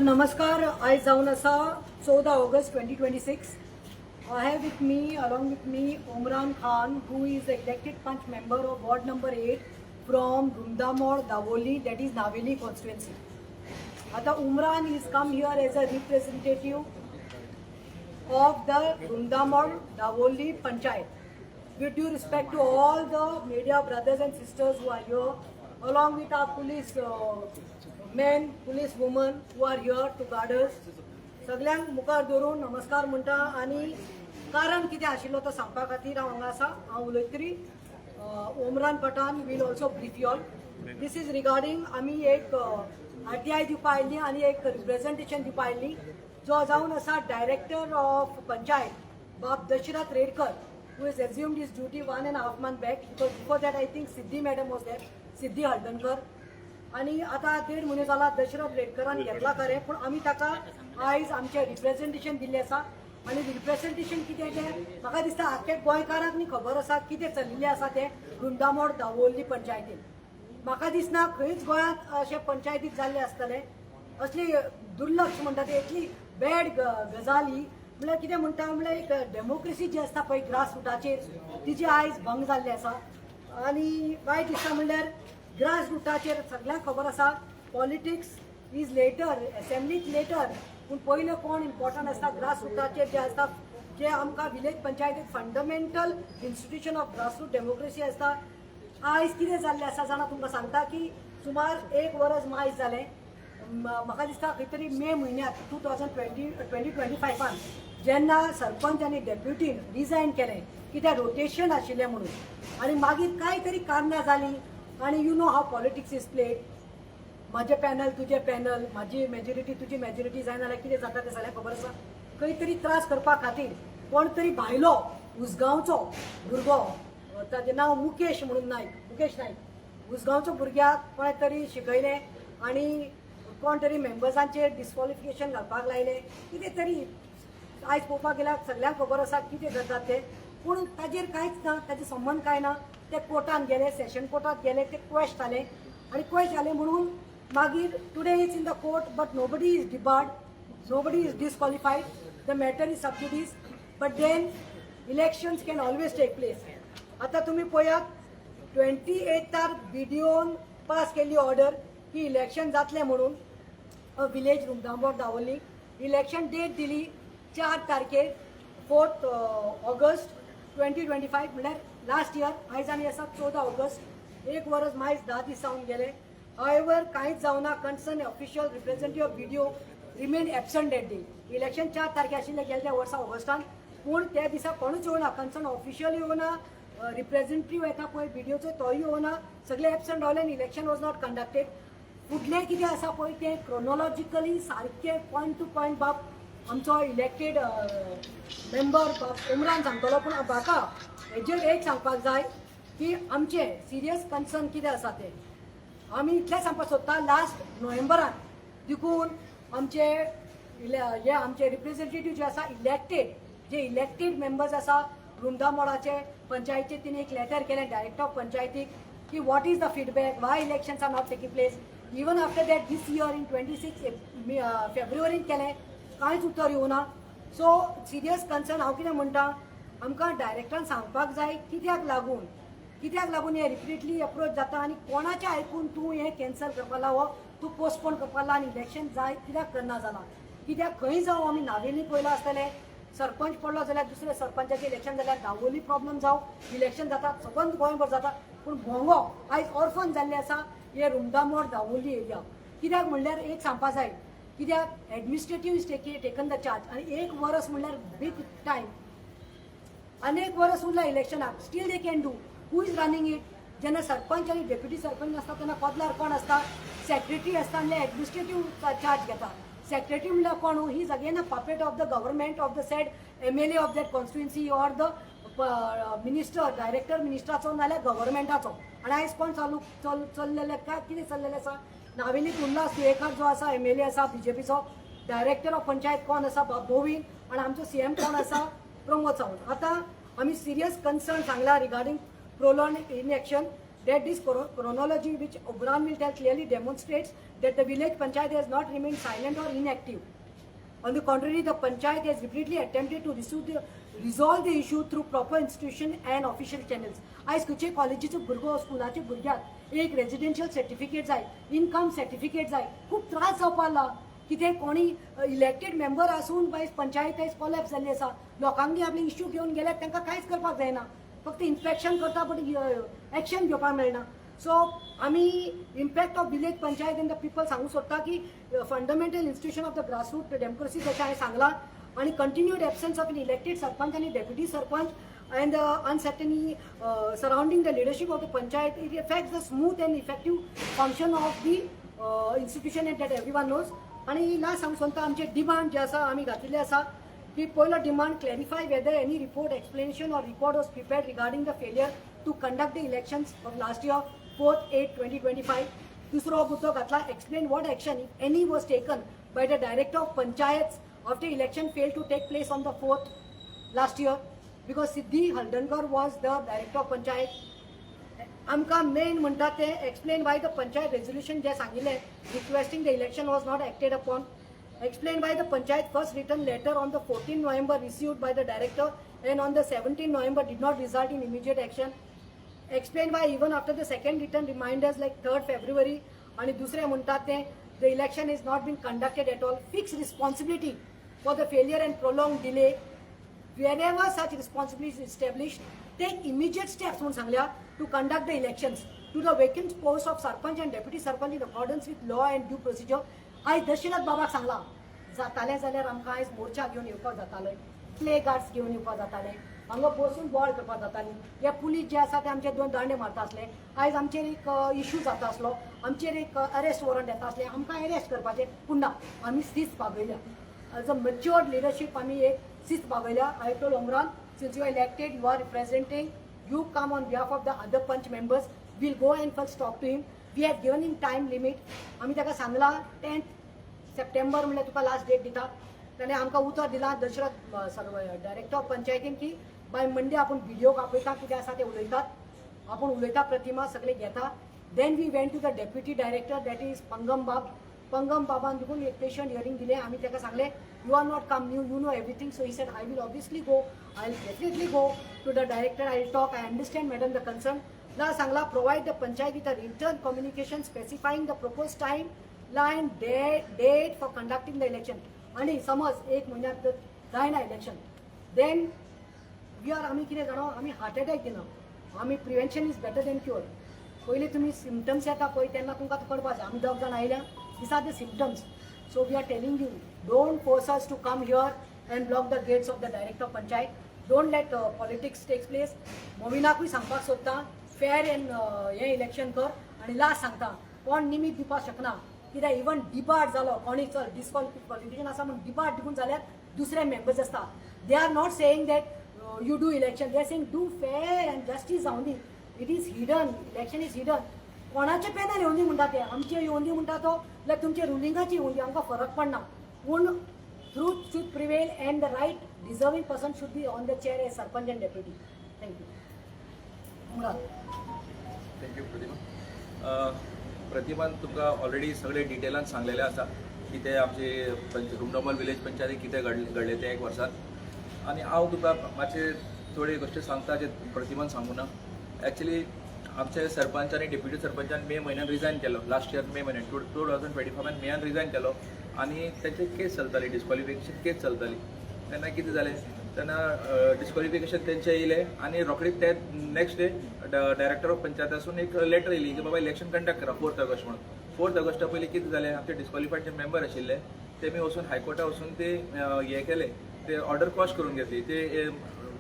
नमस्कार. आयज जावन आसा 14 August 2026. I have with me, along with me, Omran Khan, who is the elected Panch member of ward number 8 from Rumdamol, Davoli, that is Naveli constituency. आता Umran is come here as a representative of the Rumdamol Davoli Panchayat. With due respect to all the media brothers and sisters who are here, along with our police men, police women who are here to guard us, सगळ्यांक मुखार धरून नमस्कार म्हणटा आनी कारण कितें आशिल्लो तो सांगपा खातीर हांव हांगा आसा. हांव उलयतरी, Omran Pathan will also brief you all. This is regarding आमी एक आरटीआय दिवपा आयिल्ली आनी एक रिप्रेझेंटेशन दिवपा आयिल्ली, जो जावन आसा डायरेक्टर ऑफ पंचायत बाब Dasharath Redkar, who has assumed his duty 1.5 month back, because before that I think Siddhi madam was there, Siddhi Haldankar. आणि आता देड म्हयने जाला दशरथ रेडकरान घेतला खरें, पूण आमी ताका आयज आमचें रिप्रेझेंटेशन दिल्लें आसा. आनी रिप्रेझेंटेशन कितें तें म्हाका दिसता आख्खे गोंयकारांक न्ही खबर आसा कितें चलिल्लें आसा तें रुंदामोड दावोली पंचायतीन. म्हाका दिसना खंयच गोंयांत अशें पंचायतीत जाल्लें आसतलें. असली दुर्लक्ष म्हणटा ते, इतली बॅड गजाल ही. म्हणल्यार कितें म्हणटा, म्हणल्यार एक डेमोक्रेसी जी आसता पळय ग्रास रुटाचेर, तिची आयज भंग जाल्ली आसा. आनी वायट दिसता, म्हणल्यार ग्रास रुटाचेर सगळ्यांक खबर आसा, पॉलिटिक्स is letter, असेंब्लीत लेटर, पूण पयलें कोण इम्पॉर्टंट आसता ग्रास रुटाचेर जे आसता, जे आमकां village पंचायतीत fundamental institution of grassroot democracy आसता. आयज कितें जाल्लें आसा जाणा, तुमकां सांगता की सुमार एक वरस मायज जालें. म्हाका दिसता खंय तरी मे म्हयन्यात 2025 फान जेन्ना सरपंच आनी डेप्युटीन रिजायन केलें, कित्याक रोटेशन आशिल्लें म्हणून. आनी मागीर कांय तरी कारणां जालीं आनी you know how politics is played. म्हाजें पॅनल, तुजें पॅनल, म्हाजी मेजॉरिटी, तुजी मेजॉरिटी जायना जाल्यार कितें जाता तें सगळ्यांक खबर आसा. खंय तरी त्रास करपा खातीर कोण तरी भायलो उसगांवचो भुरगो, ताजें नांव मुकेश म्हणून नायक, मुकेश नायक, उसगांवचो भुरग्याक कोणें तरी शिकयलें आनी कोण तरी मेंबर्सांचेर डिस्क्वॉलिफिकेशन घालपाक लायलें कितें तरी. आयज पळोवपाक गेल्यार सगळ्यांक खबर आसा कितें करतात ते, पूण ताजेर कांयच ना, ताजे संबंद कांय ना. ते कोर्टान गेले, सेशन कोर्टात गेले, ते क्वेश जाले आनी क्वेश जाले म्हणून मागीर today is in the court, but nobody is debarred, nobody is disqualified. The matter is sub judice, but then elections can always take place. आता तुम्ही पळयात, 28 तार बीडीओन पास केल्ली ऑर्डर की इलेक्शन जातलें म्हणून विलेज रुमदांबोर दावोली. इलेक्शन डेट दिली 4 तारखेर, 4 August 2025, म्हणल्यार लास्ट इयर. आयज आमी आसा 14 ऑगस्ट, एक वरस मायज 10 दीस जावन गेले. हावेवर कांयच जावना. Concern official, representative of BDO remain absent that day. Election 4 तारखे आशिल्ले गेल्या वर्सा ऑगस्टान, पूण त्या दिसा कोणूच येवना, कन्सर्न ऑफिशियल येवना, रिप्रेझेंटेटिव्ह येता पळय बीडीओचो तोय येवना, सगळे एबसंट रावले आनी election was not conducted. फुडलें कितें आसा पळय तें क्रोनोलॉजिकली सारकें पॉयंट टू पॉयंट बाब आमचो इलेक्टेड मेंबर बाब उमरान सांगतलो. पूण म्हाका हेजेर एक सांगपाक जाय की आमचें सिरियस कन्सर्न कितें आसा तें आमी इतलें सांगपाक सोदता. लास्ट नोव्हेंबरान देखून आमचे हे आमचे रिप्रेझेंटेटिव्ह जे आसा इलेक्टेड, जे इलेक्टेड मेंबर्स आसा रुंदामोडाचे पंचायतीचे, तिने एक लेटर केलें डायरेक्टर ऑफ पंचायतीक की what is the feedback, why elections are not taking place. Even after that, this year in 26 फेब्रुवारीन केलें, कांयच उतर येवना. सो सिरियस कन्सर्न हांव कितें म्हणटा, आमकां डायरेक्टरान सांगपाक जाय कित्याक लागून हें रिपीटली अप्रोच जाता आनी कोणाचें आयकून तूं हें कॅन्सल करपा लावो, तूं पोस्टपोन करपा लाव आनी इलेक्शन जाय कित्याक करना जाला? कित्याक खंय जावं, आमी नावेली पळयलां आसतलें, सरपंच पडलो जाल्यार दुसऱ्या सरपंचाचें इलेक्शन जाल्यार दावोली प्रॉब्लम जावं, इलेक्शन जाता, सबंद गोंयभर जाता. पूण भोंगो आयज ऑर्फन जाल्ले आसा हे रुमदामोड दावोली एरिया. कित्याक म्हणल्यार एक सांगपा जाय, कित्याक administrative is taken the charge आनी एक वरस म्हणल्यार बीग टायम. आनी एक वरस उरला इलेक्शनाक, still they can do. Who is running it? जेन्ना सरपंच आनी डेप्युटी सरपंच आसता तेन्ना कदलार कोण आसता? सेक्रेटरी आसता आनी एडमिनिस्ट्रेटीव चार्ज घेता. सेक्रेटरी म्हणल्यार कोण? He is again a puppet of the government, of the said MLA of that constituency or the minister, director मिनिस्टराचो नाल्यार गव्हर्मेंटाचो. आनी आयज कोण चालू चल चल्लेले काय कितें चल्लेलें आसा? नावेलीत उल्हास तुयेंकार जो आसा, एमएलए आसा बीजेपीचो, डायरेक्टर ऑफ पंचायत कोण आसा? गोविंद. आनी आमचो सीएम कोण आसा? प्रमोद सावंत. आतां आमी सिरियस कन्सर्न सांगला regarding prolong inaction. That this chronology, which Omran will tell, clearly demonstrates that the village panchayat has not remained silent or inactive. On the contrary, the panchayat has repeatedly attempted to resolve the issue through proper institution and official channels. आयज खंयचे कॉलेजीचो भुरगो, स्कुलाचे भुरग्याक एक residential certificate जाय, income certificate जाय, खूब त्रास जावपाक लागला. कितें कोणी इलेक्टेड मेंबर आसून आयज पंचायत आयज कोलॅप्स जाल्ली आसा. लोकांनी आपले इश्यू घेवन गेल्यार तांकां कांयच करपाक जायना, फक्त इन्स्पेक्शन करता, बट एक्शन घेवपाक मेळना. सो आमी impact of village panchayat and the people सांगूंक सोदता की fundamental institution of the grassroot democracy, जशें हांवें सांगलां, आनी continued absence of an elected sarpanch आनी deputy sarpanch and the uncertainty surrounding the leadership of the panchayat, it affects the smooth and effective function of the institution, and that everyone knows. आणि last सांगूंक सोदता, आमचे demand जे आसा, आमी घातिल्ले आसा की पयलो demand, clarify whether any report, explanation or record was prepared regarding the failure to conduct the elections of last year, 4/8/2025. दुसरो मुद्दो घातला, explain what action, if any, was taken by the director of panchayat after election fail to take place on the 4th last year, because Siddhi Haldankar was the director of panchayat. आमकां main म्हणटा ते, explain why the panchayat resolution जे सांगिल्लें requesting the election was not acted upon. Explain why the panchayat first written letter on the 14 November received by the director and on the 17 November did not result in immediate action. Explain why even after the second written reminders like 3rd February आणि दुसरें म्हणटात ते, the election is not been conducted at all. Fix responsibility for the failure and prolong delay. Wherever such responsibility is established, take immediate steps म्हणून सांगल्या to conduct the elections to the vacant post of sarpanch and deputy sarpanch in accordance with law and due procedure. आयज दशरथ बाबाक सांगला, जातालें जाल्यार आमकां आयज मोर्चा घेवन येवपाक जाताले, प्ले कार्ड्स घेवन येवपाक जाताले, हांगा बसून बोवाळ करपाक जाताली. हे पुलीस जे आसा ते आमचे दोन दांडे मारता आसले. आयज आमचेर एक इशू जाता आसलो, आमचेर एक अरेस्ट वॉरंट येता आसलें, आमकां अरेस्ट करपाचें. पूण ना, आमी शिस्त बागयल्या. एज अ मच्युअर्ड लिडरशीप आमी एक शिस्त बागयल्या. I told Omran, since you are elected, you are representing, you come on behalf of the other panch members, we'll go and first talk to him. We have given him time limit. आमी ताका सांगला, 10 सप्टेंबर म्हणल्यार तुका last date दिता. ताणें आमकां उतर दिलां, दशरथ डायरेक्टर ऑफ पंचायतीन, की बाय मंडे आपूण बीडीओक आपयता, कितें आसा तें उलयतात, आपूण उलयता, प्रतिमा सगळे घेता. Then we went to the deputy director, that is Pangam बाब. पंगम बाबान देखून एक पेशंट हियरींग दिलें. आमी ताका सांगलें, you are not come new, you know everything. So he said, I will obviously go, I will definitely go to the director, I will talk. I understand, madam, the concern. ला सांगला, provide the panchayat with a written communication specifying the propose time line, date for conducting the election. आणि समज एक म्हयन्याक जर जायना election, then we are, आमी कितें जाणा, आमी हार्ट अटॅक दिना आमी. Prevention is better than cure. पयलीं तुमी सिमटम्स येता पळय, तेन्ना तुमकां कळपा जाय. आमी दोग जाण आयल्या, these are the symptoms. So we are telling you, don't force us to come here and block the gates of the director of panchayat. Don't let politics takes place. मोविनाकूय सांगपाक सोदता, फेर एंड हें इलेक्शन कर. आनी last सांगता, कोण निमीत दिवपाक शकना. कित्याक इवन डिबार्ट जालो कोणी, चल डिस्क्वॉलिफिकेशन आसा म्हूण डिबार्ट दिवन जाल्यार दुसरे मेंबर्स आसता. They are not saying that you do election, they are saying do fair and justice जावं दी. It is hidden, election is hidden. कोणाचे पॅनल येवन दी म्हणटा ते, आमचे येवन दी म्हणटा तो, जाल्यार तुमचे रुलिंगाचे येवन दी, आमकां फरक पडना. पूण truth should prevail and the right deserving person should be on the chair as sarpanch and deputy. Thank you. Murad. Thank you प्रतिमा. प्रतिमान तुमकां ऑलरेडी सगळे डिटेलान सांगलेलें आसा कितें आमचे पंच रुमडमल विलेज पंचायतीक कितें घडलें घडलें तें एक वर्सात. आनी हांव तुका मातशें थोडी गोश्टी सांगता जे प्रतिमान सांगूं ना. एक्चुली आमचे सरपंच आनी डेप्युटी सरपंचान मे म्हयन्यान रिजायन केलो, लास्ट इयर मे म्हयन्यान, 2025 मेयान रिजायन केलो आनी तेची केस चलताली, डिस्क्वॉलिफिकेशन केस चलताली. तेन्ना कितें जालें, तेन्ना डिस्क्वॉलिफिकेशन तेंचें येयलें आनी रोखडीच ते नेक्स्ट डे डायरेक्टर ऑफ पंचायतासून एक लेटर येयली की बाबा इलेक्शन कंडक्ट करा 4 ऑगस्ट म्हणून. 4 ऑगस्टा पयलीं कितें जालें, आमचे डिस्क्वॉलिफायड जे मेंबर आशिल्ले तेमी वचून हायकोर्टा वचून ते हे केले, ते ऑर्डर क्वॉश करून घेतली. ते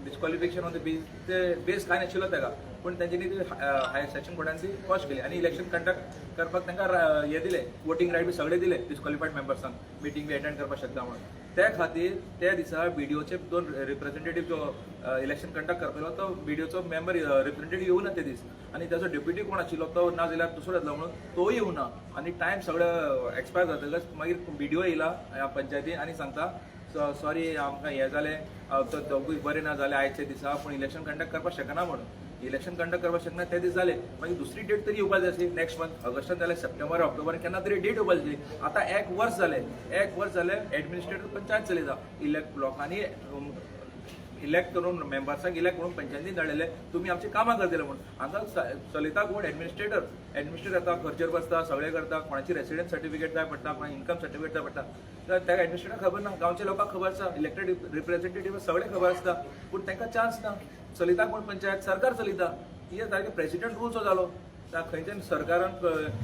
डिस्क्वॉलिफिकेशन ऑन the base, ते बेस कांय नाशिल्लो ताका, पूण तेंच्यांनी ती हाय सेशन कोर्टान ती क्वॉश केली आनी इलेक्शन कंडक्ट करपाक तांकां हे दिले, वोटींग रायट बी सगळे दिले डिस्क्वॉलिफायड मेंबर्सांक, मिटींग बी अटेंड करपाक शकता म्हणून. त्या खातीर त्या दिसा बीडीओचे दोन रिप्रेझेंटेटीव, जो इलेक्शन कंडक्ट करपालो तो बीडीओचो मेंबर रिप्रेझेंटेटीव येवना ते दीस आनी ताचो डेप्युटी कोण आशिल्लो तो ना जाल्यार दुसरो येतलो म्हणून तोय येवना आनी टायम सगळो एक्सपायर जातकच मागीर बीडीओ येयला ह्या पंचायतीन आनी सांगता, सॉरी, आमकां हें जालें, तो दोगूय बरे ना जाले आयच्या दिसा, पूण इलेक्शन कंडक्ट करपाक शकना म्हणून. इलेक्शन कंडक्ट करपाक शकना ते दीस जाले. मागीर दुसरी डेट तरी येवपा जाय आसली. नेक्स्ट मंथ ऑगस्टान जाल्यार सप्टेंबर, ऑक्टोबर केन्ना तरी डेट येवपा जाय आसली. आतां एक वर्स जालें, एक वर्स जालें, एडमिनिस्ट्रेटर पंचायत चलयता. इलेक्ट लोकांनी इलेक्ट करून, मेंबर्सांक इलेक्ट करून पंचायतीन धाडलेले, तुमी आमची कामां करतले म्हणून. हांगा चलयता कोण? एडमिनिस्ट्रेटर. एडमिनिस्ट्रेटर येता, खर्चेर बसता, सगळें करता. कोणाची रेसिडन्स सर्टिफिकेट जाय पडटा, कोणाक इन्कम सर्टिफिकेट जाय पडटा, तर त्या एडमिनिस्ट्रेटर खबर ना. गांवच्या लोकांक खबर आसा, इलेक्टेड रिप्रेझेंटेटिव्ह सगळें खबर आसता, पूण तांकां चान्स ना. चलयता कोण? पंचायत सरकार चलयता. कितें सारकें प्रेसिडेंट रूल सो जालो. खंयच्यान सरकारान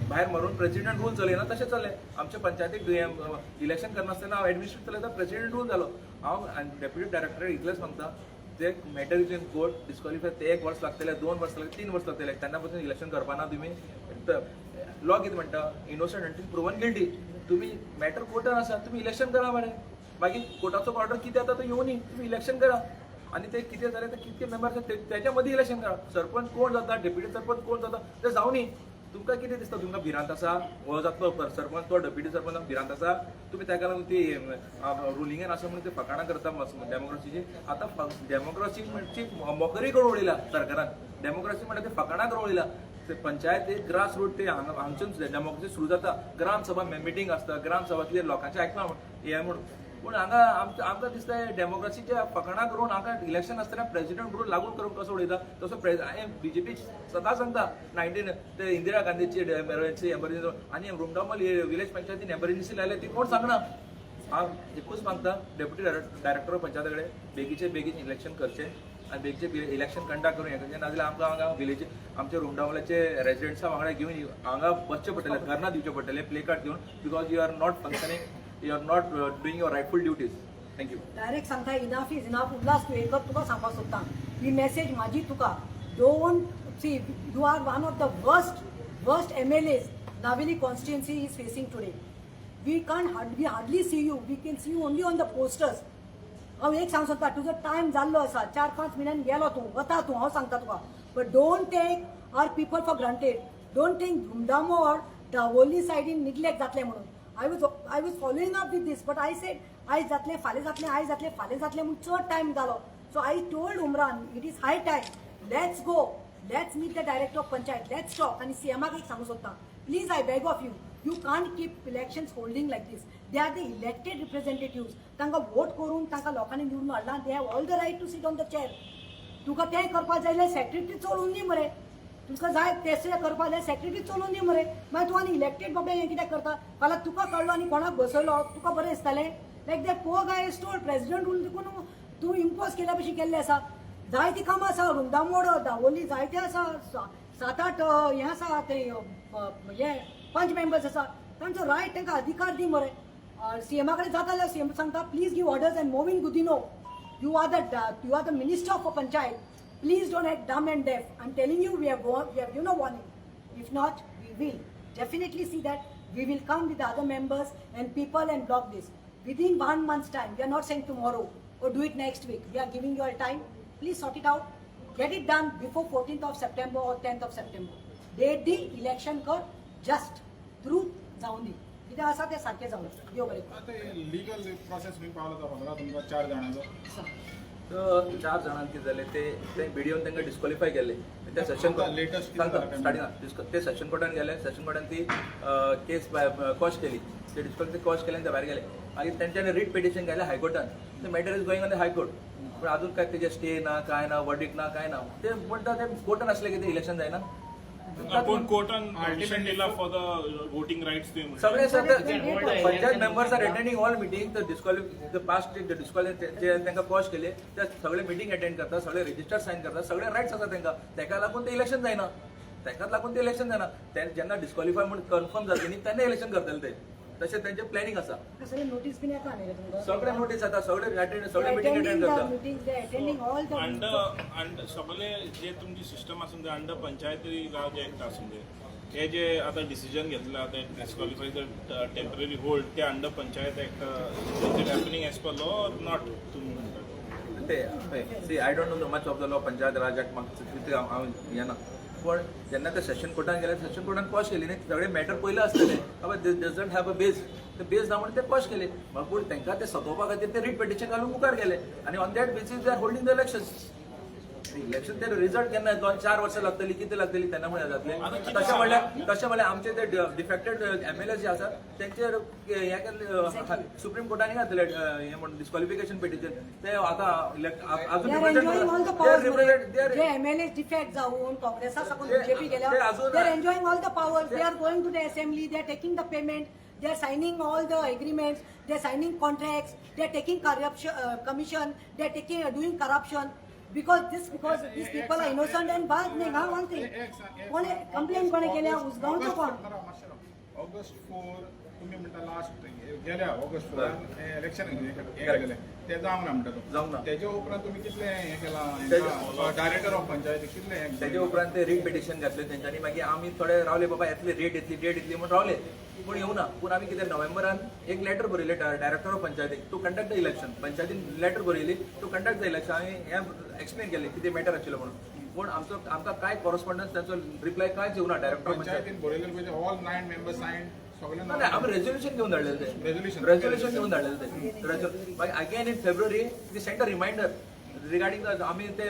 भायर मारून प्रेसिडेंट रूल चलयना तशें चल्लें. आमच्या पंचायतीक इलेक्शन करनासतना हांव एडमिनिस्ट्रेटर चलयता, प्रेसिडेंट रूल जालो. हांव डेप्युटी डायरेक्टर इतलेंच सांगता, ते matter is in court, disqualify ते एक वर्स लागतले, 2 वर्स लागतले, 3 वर्स लागतले, तेन्ना पासून इलेक्शन करपाना तुमी. लॉ कितें म्हणटा? Innocent until proven guilty. तुमी मॅटर कोर्टान आसा, तुमी इलेक्शन करा मरे. मागीर कोर्टाचो ऑर्डर कितें येता तो येवनी, तुमी इलेक्शन करा. आनी ते कितें जालें ते कितके मेंबर्स आसा तेच्या मदीं इलेक्शन करा. सरपंच कोण जाता, डेप्युटी सरपंच कोण जाता ते जावनी. तुमकां कितें दिसता? तुमकां भिरांत आसा? हो जातलो सरपंच, तो डेप्युटी सरपंच, भिरांत आसा तुमी ताका लागून ती रुलिंगान आसा म्हणून ते फकाणां करता डेमोक्रेसीची. आतां डेमोक्रेसी मोकरी करून उडयला सरकारान. डेमोक्रेसी म्हणल्यार ते फकाणां करून उडयला. ते पंचायत एक ग्रास रूट, ते हांगा हांगच्यान डेमोक्रेसी सुरू जाता. ग्राम सभा मिटींग आसता, ग्राम सभा कितें लोकांचें आयकना हें म्हणून. पूण हांगा आमकां दिसता डेमोक्रेसीच्या फकाणां करून हांगा इलेक्शन आसतना प्रेसिडेंट रूल लागू करून कसो उडयता तसो. बीजेपी सदां सांगता 19 ते इंदिरा गांधीची एमरजन्सी, एमरजन्सी, आनी रुमडामल विलेज पंचायतीन एमरजन्सी लायल्या ती कोण सांगना. हांव एकूच मागता डेप्युटी डायरेक्टर पंचायता कडेन, बेगीचे बेगीन इलेक्शन करचें आनी बेगीचे इलेक्शन कंडक्ट करून हें करचें. नाजाल्यार आमकां हांगा विलेज आमच्या रुमडामलाचे रेजिडेंट्सा वांगडा घेवन हांगा बसचें पडटलें, धरणां दिवचें पडटलें, प्ले कार्ड घेवन, because you are not functioning, you are not doing your rightful duties. Thank you. Direct सांगता, इनाफ is enough. Ulhas, तूं एकच तुका सांगपाक सोदता, ही मेसेज म्हाजी तुका. Don't see, you are one of the worst MLAs Navelim constituency is facing today. We can't we hardly see you, we can see you only on the posters. हांव एक सांग सोदता, तुजो टायम जाल्लो आसा. 4-5 म्हयन्यान गेलो तूं, वता तूं. हांव सांगता तुका, but don't take our people for granted. Don't think Rumdamol, Dabolim सायडीन निग्लेक्ट जातलें म्हणून. I was following up with this, but I said आयज जातलें, फाल्यां जातलें, आयज जातलें, फाल्यां जातलें म्हूण चड टायम जालो. So I told Umran, it is high time, let's go, let's meet the director of panchayat, let's talk. आनी सीएमाक एक सांगू सोदता, please, I beg of you, you can't keep elections holding like this. They are the elected representative. तांकां vote करून तांकां लोकांनी निवडून हाडला. They have all the right to sit on the chair. तुका तें करपाक जाय जाल्यार सेक्रेटरी चलोवन दी मरे. तुका जाय तें करपाक जाय, सेक्रेटरी चलोवन दी मरे. मागीर तूं आनी इलेक्टेड बाबडे हें कित्याक करता? फाल्यां तुका कळ्ळो आनी कोणाक बसयलो, तुका बरें दिसतालें? Like that poor guy is told, president rule देखून तूं इम्पोज केल्या भशेन केल्लें आसा. जायतीं कामां आसा रुमडामोड, दावोली जायते आसा. सात आठ हें आसा ते हे पंच मेंबर्स आसा. तांचो रायट, तांकां अधिकार दी मरे. सीएमा कडेन जाता जाल्यार सीएम सांगता, please give orders. And Mauvin Godinho, you are the minister of panchayat. Please don't act dumb and deaf. I am telling you, we have given a warning. If not, we will definitely see that we will come with the other members and people and block this within one month's time. We are not saying tomorrow or do it next week. We are giving you all time. Please sort it out. Get it done before 14th of September or 10th of September. Date the election कर, just truth जावन दी. कितें आसा तें सारकें जावन दी. देव बरें करूं. आतां लिगल प्रोसेस खंय पावला तो खबर आसा तुमकां चार जाणांचो? तर चार जाणांक कितें जालें, ते ते बीडीओन तांकां डिस्क्वॉलिफाय केल्ले ते सेशन आता latest कितें सांगता जालां काय? स्टार्टिंग ते सेशन कोर्टान गेले. सेशन कोर्टान ती केस क्वॉश केली. ते डिस्क्वॉलिफाय क्वॉश केले आनी ते भायर गेले. मागीर तेंच्यांनी रीट पिटिशन घालें हायकोर्टान. ते matter is going on the high court, पूण अजून काय तेजे स्टे ना, काय ना, वर्डिक्ट ना, काय ना. ते म्हणटा ते कोर्टान असले कितें इलेक्शन जायना. पूण कोर्टान परमिशन दिला फॉर the voting rights तुवें म्हणलें. सगळे सगळे सगळे panchayat members are attending all meeting. The disqualify the past disqualify जे तांकां क्वॉश केले ते सगळे मिटींग अटेंड करता, सगळे रजिस्टर सायन करता, सगळे रायट्स आसा तांकां. ताका लागून ते इलेक्शन जायना, ताकाच लागून ते इलेक्शन जायना. ते जेन्ना डिस्क्वॉलिफाय म्हूण कन्फर्म जातले न्ही, तेन्ना इलेक्शन करतले ते. तशें तेंचें प्लॅनिंग आसा. सगळे नोटीस बीन येता न्ही रे तुमकां? सगळे नोटीस येता, सगळे अटेंड, सगळे मिटींग अटेंड करता. Meetings, they attending all the under under सगळे जे तुमची सिस्टम आसूं ते, अंडर पंचायती राज एक्ट आसूं ते, हे जे आतां डिसिजन घेतला ते डिस्क्वॉलिफाय टेम्पररी होल्ड, ते under panchayat act is it happening as per law or not तुमी म्हणटा? ते see, I don't know much of the law, Panchayat Raj act म्हाका तितलें हांव हें ना. पण जेन्ना ते सेशन कोर्टान गेले, सेशन कोर्टान क्वॉश केली न्ही. सगळे मॅटर पयले आसतले, बाबा this doesn't have a base. ते बेस ना म्हणून ते क्वॉश केले. मग पूण तांकां ते सतोवपा खातीर ते रीट पिटिशन घालून मुखार गेले आनी on that basis they are holding the election. Election ते रिजल्ट केन्ना येतलो? आनी 4 वर्सां लागतली, कितें लागतली तेन्ना म्हळ्यार जातले. आतां कितें तशें म्हणल्यार आमचे ते डिफेक्टेड एमएलए जे आसात तेंचेर हे केल्ले, सुप्रीम कोर्टान घातले हे म्हणून डिस्क्वॉलिफिकेशन पिटिशन. ते आतां अजून They are enjoying all the powers. Represent J MLA defect जाऊन काँग्रेसा साकून बीजेपी गेल्या, ते अजून- they are enjoying all the powers. They are going to the assembly, they are taking the payment, they are signing all the agreements, they are signing contracts, they are taking corruption commission, they are taking doing corruption because these people are innocent. And बाद न्ही हा one thing, कोणे complain कोणे केल्या? उसगांवचो कोण? August 4 तुम्ही म्हणटा last गेल्या ऑगस्ट 4 इलेक्शन हे केलेले ते जावंक ना म्हणटा तूं. जावंक ना. तेच्या उपरांत तुमी कितले हे केला, डायरेक्टर ऑफ पंचायत कितले हे? त्याच्या उपरांत ते रीट पिटिशन घातले तेंच्यांनी. मागीर आमी थोडे रावले, बाबा येतले डेट, येतली डेट येतली म्हूण रावले, पूण येवना. पूण आमी कितें नोव्हेंबरान एक लेटर बरयलें डायरेक्टर ऑफ पंचायतीक टू कंडक्ट the election. पंचायतीन letter बरयली टू कंडक्ट the election. आमी हें एक्सप्लेन केलें कितें मॅटर आशिल्लो म्हणून. पूण आमचो आमकां कांय कॉरस्पॉन्डन्स, तांचो रिप्लाय कांयच येवना डायरेक्टर ऑफ पंचायत. पंचायतीन बरयलें पळय, ऑल नायन मेंबर्स सायन सगळे. ना, आमी रेजोल्युशन घेवन धाडलेलें तें. Resolution. Resolution घेवन धाडलेलें तें. मागीर again in February we sent a reminder regarding the आमी ते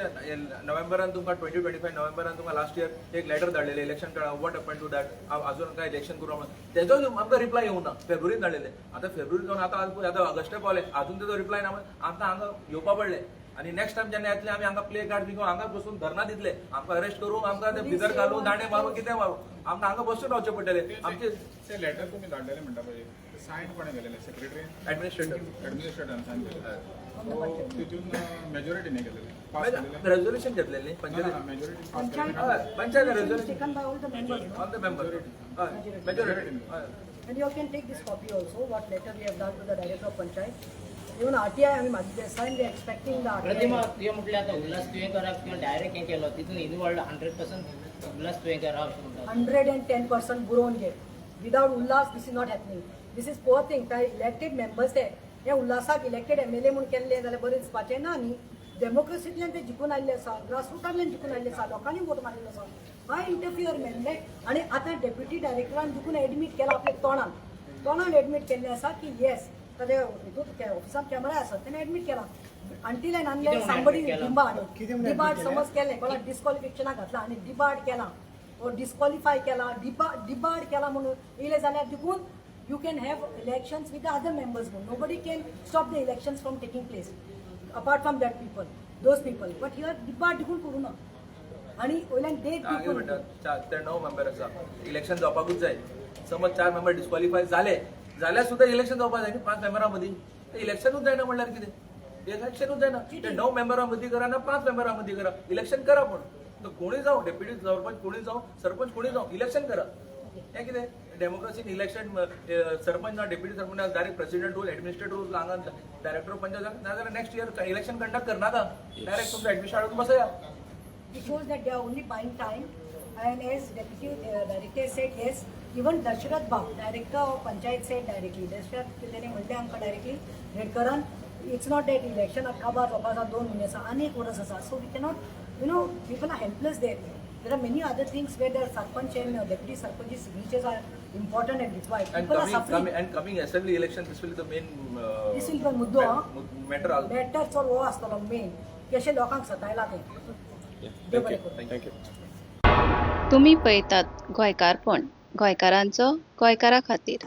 नोव्हेंबरान तुमकां, 2025 नोव्हेंबरान तुमकां लास्ट इयर एक लेटर धाडलेलें इलेक्शन काळार. What happen to that? अजून काय इलेक्शन करूं म्हणून. तेजो आमकां रिप्लाय येवना. फेब्रुवारीन धाडलेले. आतां फेब्रुवारी जावन आतां आतां ऑगस्टा पावले, अजून तेजो रिप्लाय ना म्हणून आमकां हांगा येवपा पडलें. आनी नेक्स्ट टायम जेन्ना येतले, आमी हांगा प्ले कार्ड बी घेवन हांगा बसून धरना दितले. आमकां अरेस्ट करूं, आमकां ते भितर घालूं, दांडे मारूं, कितें मारूं, आमकां हांगा बसून रावचें पडटलें. आमचे ते लेटर तुमी धाडलेले म्हणटा पळय, सायन कोणें केलेले? सेक्रेटरी? ऍडमिनिस्ट्रेटर. ऍडमिनिस्ट्रेटरान सायन केलेले? तितून मेजॉरिटीने केलेले, पास केलेले? रेझोल्युशन घेतलेले न्ही पंचायत. मेजॉरिटी पास केलेले. हय, panchayat resolution taken by all the members, no? All the member, majority. And you can take this copy also, what letter we have done to the director of panchayat. Even RTI आम्ही मागितले आसा and we are expecting the RTI. प्रतिमा, तुवें म्हटलें आतां उल्हास तुयेंकाराक तुवें direct हें केलो, तितून इनवॉल्ड 100% उल्हास तुयेंकार आहा अशें म्हणटा? 110% बरोवन घे. Without Ulhas this is not happening. This is poor thing. काय इलेक्टेड मेंबर्स ते हे उल्हासाक इलेक्टेड एमएलए म्हूण केल्ले जाल्यार बरें दिसपाचें ना न्ही. डेमोक्रेसींतल्यान ते जिखून आयिल्ले आसा, ग्रासरुटांतल्यान जिखून आयिल्ले आसा, लोकांनी वोट मारिल्लो आसा. Y interfere man? आनी आतां डेप्युटी डायरेक्टरान जिखून एडमीट केला, आपल्या तोंडान तोंडान एडमीट केल्लें आसा की येस, ताजे हितून ऑफिसान कॅमेरा आसा, तेणें एडमीट केला. अंटील एंड अनलेस कितें म्हणून समबडी admit केला? डिबार्ड डिबार्ड समज केलें, कोणाक डिस्क्वॉलिफिकेशनाक घातला आनी डिबार्ड केला वो डिस्क्वॉलिफाय केला, डिबार्ड केला म्हणून येयले जाल्यार देखून you can have elections with the other members म्हणून. Nobody can stop the elections from taking place apart from that people, those people. But here debarred देखून करूं ना आनी वयल्यान डेट हांव कितें देखून. म्हणटा, चार ते णव मेंबर आसा, इलेक्शन जावपाकूच जाय. समज चार मेंबर डिस्क्वॉलिफाय जाले जाल्यार सुद्दां इलेक्शन जावपाक जाय न्ही पांच मेंबरां मदीं. ते इलेक्शनूच जायना म्हणल्यार कितें? इलेक्शनूच जायना. ते णव मेंबरां मदीं करा ना पांच मेंबरां मदीं करा, इलेक्शन करा. पूण तो कोणूय जावं, डेप्युटी सरपंच कोणूय जावं, सरपंच कोणूय जावं, इलेक्शन करा. हें कितें डेमोक्रेसीन? इलेक्शन सरपंच ना, डेप्युटी सरपंच ना, direct president rule, administrator rule, हांगा डायरेक्टर पंचायत. नाजाल्यार नेक्स्ट इयर इलेक्शन कंडक्ट करनाका, डायरेक्ट तुमचो एडमिशन हाडून बसया. It shows that they are only buying time. And as deputy director said, yes, even Dashrath Bab, director of panchayat, said directly, Dashrath तेणे म्हणलें आमकां directly, रेडकरान, it's not that election काबार जावपा आसा, 2 म्हयने आसा आनी एक वर्स आसा. So we cannot, people are helpless there. There are many other things where there sarpanch and deputy sarpanch signatures are important and required. And people are coming, suffering. Coming, and coming assembly election, this will be the main This will be मुद्दो, हा. Matter also. Matter चड हो आसतलो main, कशें लोकांक सतायला तें. देव बरें करूं. Thank you. तुमी पळयतात गोंयकारपण, गोंयकारांचो गोंयकारा खातीर.